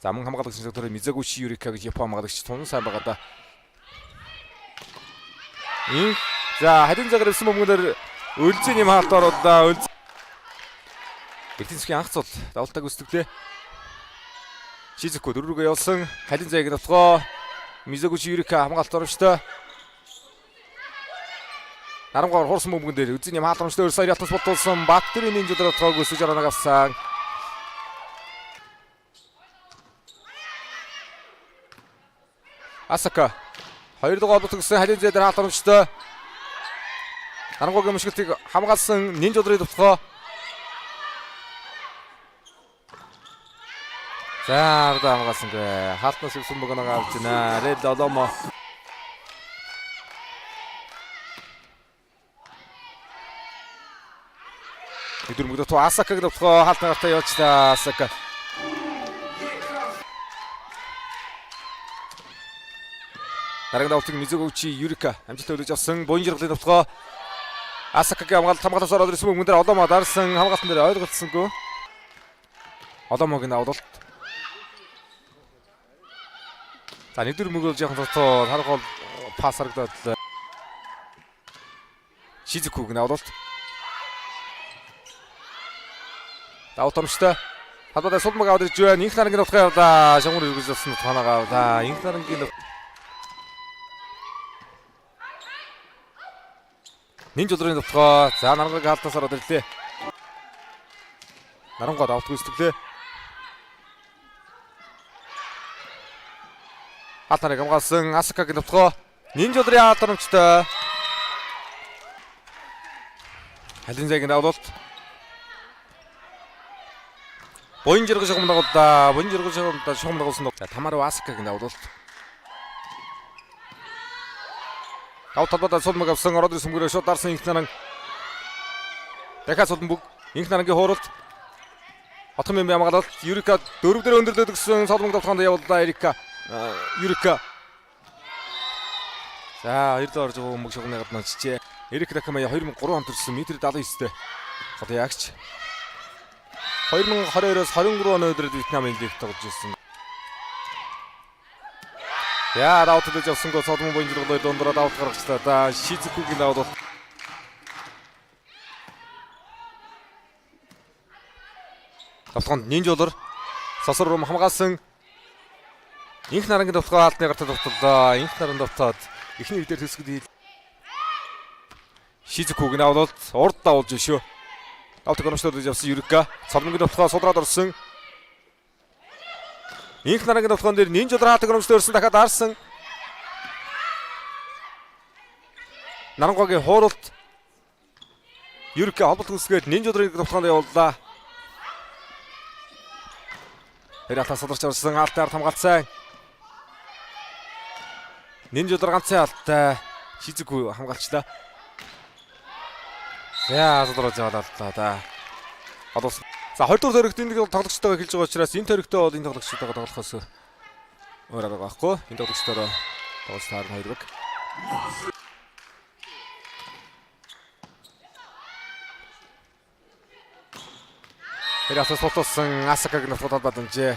За мөн хамгаалагч дотор Мизагучи Юрика гэж Япон хамгаалагч тун сайн байгаа да. Инх за халин цагаар ирсэн бөмбөгнөр өлзийн юм хаалт оруулаа. Өлз Эрдэнэсгийн анх цул давалтаг өсдөглээ. Шизүку дөрвөргөө явуулсан. Халин зайг нутгаа. Мизагучи Юрика хамгаалт оромжтой. Нарамгаар хуурсан бөмбөгөн дээр үзэн юм хаалт оромжтой өрсөн хоёр алтаас болтуулсан. Баттэрийн нинжууд нутгааг өсөж араанаг авсан. Асака хоёр дугаар холбогдсон гэсэн халин зай дээр хаалт оромжтой. Нарангуугийн мөшгөлтийг хамгаалсан нинжуудрын тутгаа. За арда хамгаалсангүй. Хаалтнаас ирсэн бөгөнөг авч байна. Ред Оломо. Өдөр мөгдөө ту Асакаг довтгоо хаалтны гартаа явуулчлаа. Асака. Дараагийн давтыг Мизугучи Юрика амжилттай үлдээж авсан. Буян жаргалын довтгоо Асакагийн хамгаалалт хамгаалаас ороод ирсэн бөмбөгөн дээр Оломо дарсан. Хамгаалтан дээр ойлголцсонгүй. Оломогийн давлалт. За нэгдүгээр мөнгө бол жоохон дутуу харах бол пас харагдаад Шизүкүг давлалт. Давт томчтой. Талбайд сулмаг аваад ирж байна. Инх нарангийн нутгаа явлаа. Шамгуур эргэж болсон нутганагаа авлаа. Инх нарангийн Нин жудрын нутгаа. За нарангагийн хаалтаас ороод ирлээ. Нарангаа давт гүйцэтгэлээ. Хаалт нарыг хамгаалсан Асакагийн нутгаа. Нин жудрын хаалт оромжтой. Халин зайгийн давлалт. Буян жаргал шугам дагууллаа. Буян жаргал шугам шугам дагуулсан. За Тамару Асакагийн давлалт. Давт талбайд сулмаг авсан ороод ирсэн мөрөө шууд дарсан инх наран. Дахиад сулмаг инх нарангийн хууралт. Отхон бимби хамгаалалт. Юрика дөрөв дээр өндөрлөд өгсөн сулмаг давтаханд явууллаа Эрика. Юрика. За хоёр дээр орж байгаа бөмбөг шугамны гадна очжээ. Эрик Ракамая 2003 онд төрсэн метр 79-тэй. Одоо ягч 2022-оос 23 оны өдрөд Вьетнамын лигт тоглож ирсэн. Яа, давт төлөж явсангүй Соломон буян жаргалын дундуур давт гаргачлаа. За Шизүкүгийн давт. Давтгонд Нинжуулар сосор руу хамгаалсан. Инх нарангийн давтгаа албаны гартаа давтлаа. Инх наран давтаад эхний үедэр төсгөд хий. Шизүкүгийн давт урд давуулж шүү. Давт гомчлоод явсан Юрика. Соломонгийн давтгаа судраад орсон. Инх нарангийн давтгаан дээр Нинжуулар хаалтыг гомчлоод өрсөн дахиад дарсан. Нарангогийн хууралт. Юрика холболт үүсгээд Нинжуулрыг давтгаанд явууллаа. Тэр алтаа сударч орсон алтаар хамгаалсан. Нинжуулар ганцын алтай Шизүку хамгаалчлаа. За сударч яваад алдлаа да. Олуулсан. За 20 дугаар тойрогт энэ тоглогчтойгоо эхэлж байгаа учраас энэ тойрогтөө бол энэ тоглогчтойгоо тоглохоос өөр арга байхгүй. Энэ тоглогчдороо тоглож таарна хоёр баг. Тэр асаас султуулсан Асакаг нутгад холбоод унжээ.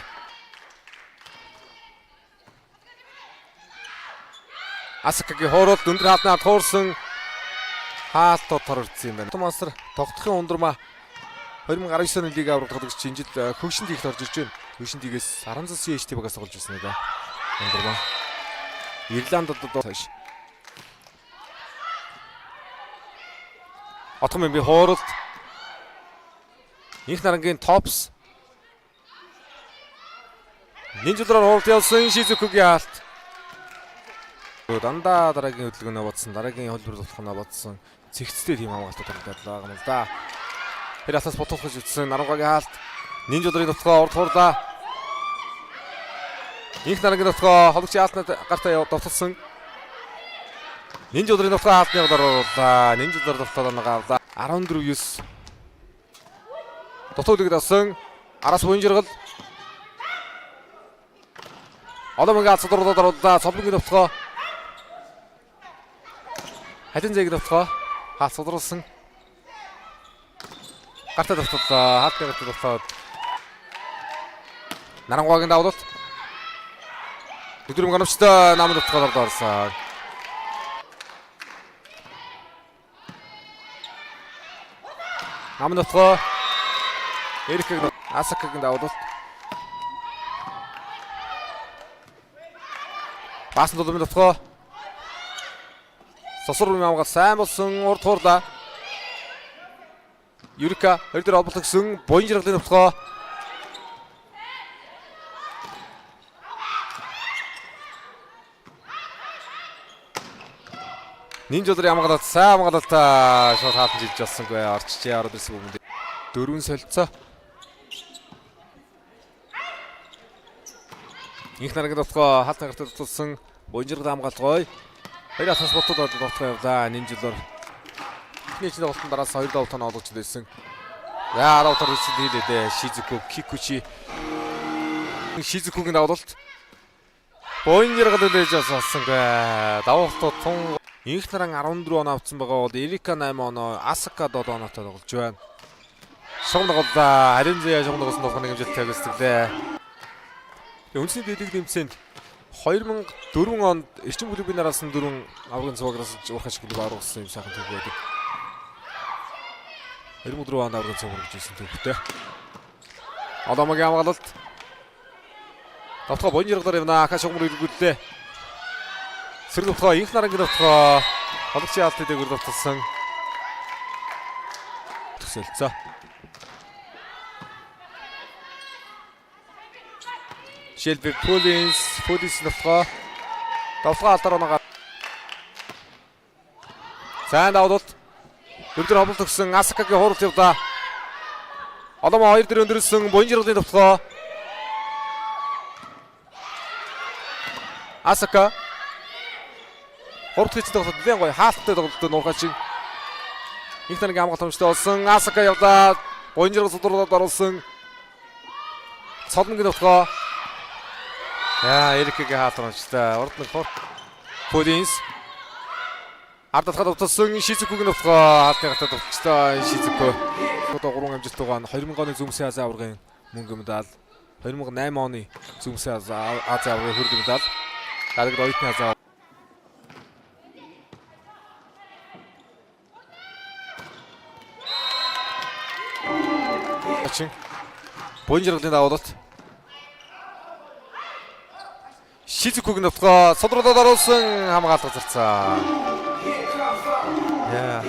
Асакагийн хууралд өндөр хаалтнаа туурсан хаалтууд торогдсон юм байна. Монстр тогтохын ундрмаа 2019 оны лиг авраг тоглогч энэ жил хөгшин лигт орж ирж байна. Хөгшин лигээс Аранзас CHT багаас тоглож ирсэн юм да. Ундрмаа. Ирландд одоо хойш. Отхон бимби хууралд. Инх нарангийн топс. Нинжуулраар хууралт явсан Шизүкүгийн хаалт. Дандаа дараагийн хөдөлгөөнөө бодсон, дараагийн хөлбөр тулахнаа бодсон. Цэгцтэй тийм хамгаалтууд харагдаад байгаа юм л да. Тэр асаас ботуулах гэж үтсэн Нарангагийн хаалт. Нинжуулрын нутгаа урд хурлаа. Инх нарангийн нутгаа хологч хаалтнад гартаа довтолсон. Нинжуулрын нутгаа хаалтны орууллаа. Нинжуулрын нутгаа авлаа. 14-9. Дутуу үлгэд авсан. Араас буян жаргал. Оломгийн алц дурлаад орууллаа. Цолбонгийн нутгаа. Халин зээг нутгаа хаалт сударуулсан. Гартаа довтоллоо. Хаалтны гартаа довтоод. Нарангуагийн давуулалт. Өдрөм гоновчтой намд утгаар орсон. Намд утгаа Эрикэг Асакагийн давуулалт. Баасан дулмын утгаа. Сосор руу хамгаал сайн болсон урд хуурлаа. Юрика хоёр дээр холбогдсон буян жаргалын утгаа. Нин жолор ямгалаад сайн хамгаалалтаа шууд хаалтан жилж болсонгүй орчжээ ороод ирсэн бүмэнд. Дөрвөн солилцоо. Инх наргийн дотгоо хаалтан гартад тулсан буян жаргал хамгаалт гоё. Хоёр атас ботод дотгоо явлаа. Нин жолор. Эхний чинь тоглолтын дараас 2 давтан тоноо олгож байсан. За 10 тор хийсэн хийлээ. Шизуку Кикучи. Шизукугийн давуулалт. Буян жаргал үлээж олсонгүй. Давуултууд тун Инх наран 14 оноо авсан байгаа бол Эрика 8 оноо, Асака 7 оноотой тоглож байна. Шугам тоглолоо. Харин зэ шугам тоглосон болох нэг хэмжээлтэй тавьчихлаа. Үндэсний дэдлэг дэмцээнд 2004 онд Эрчим клубын нараас нь дөрвөн аврагын цуваагаас уурхай шиг клуб аврагсан юм сайхан түүх байдаг. 2004 онд аврагын цуваг гэж ирсэн түүхтэй. Оломогийн хамгаалалт. Давтгаа буян жаргалаар явна. Ака шугамар эргүүллээ. Сэрэг утгаа инх нарангийн утгаа хологчийн алт дээгүүр давталсан. Төсөөлцөө. Шелби Пулинс, Пулинс нутгаа. Давтгаа алдар оноо. Сайн давдалт. Дөрөв хоболт өгсөн Асакагийн хуралт явлаа. Оломо хоёр дээр өндөрсөн буян жаргалын товтлогоо. Асака гурав дахь тоглолт нэлээд гоё хаалттай тоглолт нуурхай шиг. Их таныг хамгаалт хэмжтэй болсон. Асака явлаа. Буян жаргал судраад оруулсан. Цолонгийн товтлогоо. Яа, Эрикэгийн хаалт хэмжтэй. Урд нь Пулинс Ард талхад утсан Шизүкүгийн нутгаа хаалтны гартад утчлаа Шизүкү. Одоо 3 амжилт байгаа нь 2000 оны зүмсэн Азийн аваргын мөнгө медаль, 2008 оны зүмсэн Азийн аваргын хөрөнгө медаль, Гадагд оюутны Азийн Ачин буян жаргалын давуулалт. Шизүкүгийн нутгаа судруудад оруулсан хамгаалалт зарцсан. Яа.